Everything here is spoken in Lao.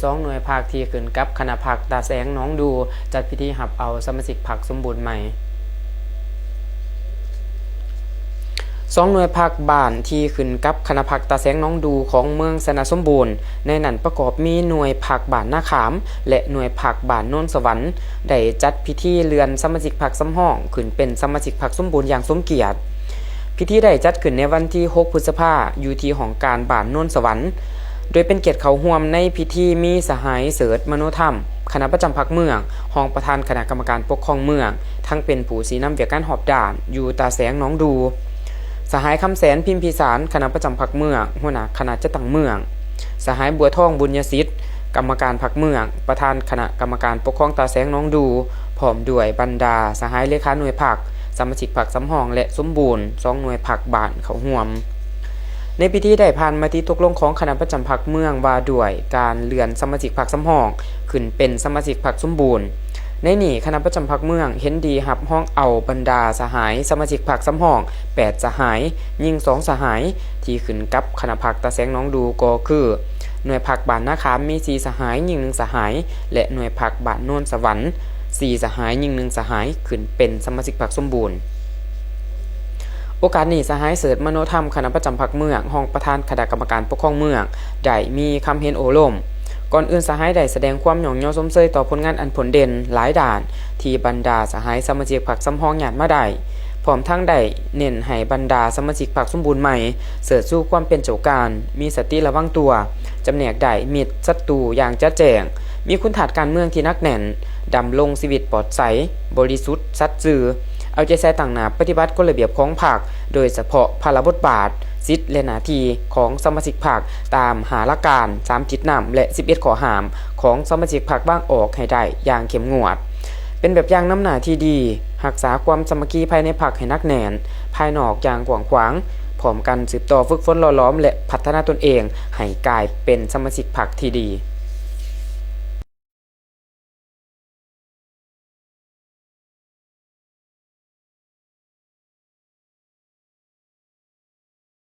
ສອງໜ່ວຍພັກທີ່ຂຶ້ນກັບຄະນະພັກຕາແສງໜອງດູ ຈັດພິທີຮັບເອົາສະມາຊິກພັກສົມບູນໃໝ່. ສອງໜ່ວຍພັກບ້ານທີ່ຂຶ້ນກັບຄະນະພັກຕາແສງໜອງດູຂອງເມືອງຊະນະສົມບູນ, ໃນນັ້ນປະກອບມີໜ່ວຍພັກບ້ານນາຂາມ ແລະ ໜ່ວຍພັກບ້ານໂນນສະຫວັນ ໄດ້ຈັດພິທີເລື່ອນສະມາຊິກພັກສຳຮອງຂຶ້ນເປັນສະມາຊິກພັກສົມບູນຢ່າງສົມກຽດ. ພິທີໄດ້ຈັດຂຶ້ນໃນວັນທີຫົກ ພຶດສະພາ ຢູ່ທີ່ຫ້ອງການບ້ານໂນນສະຫວັນ. ໂດຍເປັນກຽດເຂົ້າຮ່ວມໃນພິທີມີສະຫາຍ ເສີດ ມະໂນທຳ ຄະນະປະຈຳພັກເມືອງ, ຮອງປະທານຄະນະກຳມະການປົກຄອງເມືອງ, ທັງເປັນຜູ້ຊີ້ນຳວຽກງານຮອບດ້ານຢູ່ຕາແສງໜອງດູ, ສະຫາຍ ຄຳແສນ ພິມພິສານ ຄະນະປະຈຳພັກເມືອງ, ຫົວໜ້າຄະນະຈັດຕັ້ງເມືອງ, ສະຫາຍ ບົວທອງ ບຸນຍະສິດ ກຳມະການພັກເມືອງ, ປະທານຄະນະກຳມະການປົກຄອງຕາແສງໜອງດູ, ພ້ອມດ້ວຍບັນດາສະຫາຍເລຂາໜ່ວຍພັກ, ສະມາຊິກພັກສຳຮອງ ແລະ ສົມບູນ ສອງໜ່ວຍພັກບ້ານເຂົ້າຮ່ວມ. ໃນພິທີໄດ້ຜ່ານມະຕິຕົກລົງຂອງຄະນະປະຈຳພັກເມືອງວ່າດ້ວຍການເລື່ອນສະມາຊິກພັກສຳຮອງຂຶ້ນເປັນສະມາຊິກພັກສົມບູນ. ໃນນີ້ຄະນະປະຈຳພັກເມືອງເຫັນດີຮັບຮອງເອົາບັນດາສະຫາຍສະມາຊິກພັກສຳຮອງແປດສະຫາຍ, ຍິງສອງສະຫາຍ ທີ່ຂຶ້ນກັບຄະນະພັກຕາແສງໜອງດູກໍຄື ໜ່ວຍພັກບ້ານນາຂາມມີສີ່ສະຫາຍ, ຍິງໜຶ່ງສະຫາຍ ແລະ ໜ່ວຍພັກບ້ານໂນນສະຫວັນສີ່ສະຫາຍ, ຍິງໜຶ່ງສະຫາຍ ຂຶ້ນເປັນສະມາຊິກພັກສົມບູນ. ໂອກາດນີ້ ສະຫາຍ ເສີດ ມະໂນທຳ ຄະນະປະຈຳພັກເມືອງ, ຮອງປະທານຄະນະກຳມະການປົກຄອງເມືອງ ໄດ້ມີຄຳເຫັນໂອ້ລົມ. ກ່ອນອື່ນ ສະຫາຍໄດ້ສະແດງຄວາມຍ້ອງຍໍຊົມເຊີຍຕໍ່ຜົນງານອັນພົ້ນເດັ່ນຫຼາຍດ້ານ ທີ່ບັນດາສະຫາຍສະມາຊິກພັກສຳຮອງຍາດມາໄດ້, ພ້ອມທັງໄດ້ເນັ້ນໃຫ້ບັນດາສະມາຊິກພັກສົມບູນໃໝ່ ເຊີດຊູຄວາມເປັນເຈົ້າການ, ມີສະຕິລະວັງຕົວ, ຈຳແນກໄດ້ມິດສັດຕູຢ່າງຈະແຈ້ງ, ມີຄຸນທາດການເມືອງທີ່ໜັກແໜ້ນ, ດຳລົງຊີວິດປອດໃສ, ບໍລິສຸດ, ສັດຊື່, ເອົາໃຈໃສ່ຕັ້ງໜ້າປະຕິບັດກົດລະບຽບຂອງພັກ, ໂດຍສະເພາະພາລະບົດບາດ, ສິດ ແລະ ໜ້າທີ່ຂອງສະມາຊິກພັກ ຕາມຫ້າຫຼັກການ, ສາມທິດນຳ ແລະ ສິບເອັດຂໍ້ຫ້າມຂອງສະມາຊິກພັກວາງອອກໃຫ້ໄດ້ຢ່າງເຂັ້ມງວດ, ເປັນແບບຢ່າງນຳໜ້າທີ່ດີ, ຮັກສາຄວາມສາມັກຄີພາຍໃນພັກໃຫ້ໜັກແໜ້ນ, ພາຍນອກຢ່າງກວ້າງຂວາງ, ພ້ອມກັນສືບຕໍ່ຝຶກຝົນຫຼໍ່ຫຼອມ ແລະ ພັດທະນາຕົນເອງໃຫ້ກາຍເປັນສະມາຊິກພັກທີ່ດີ.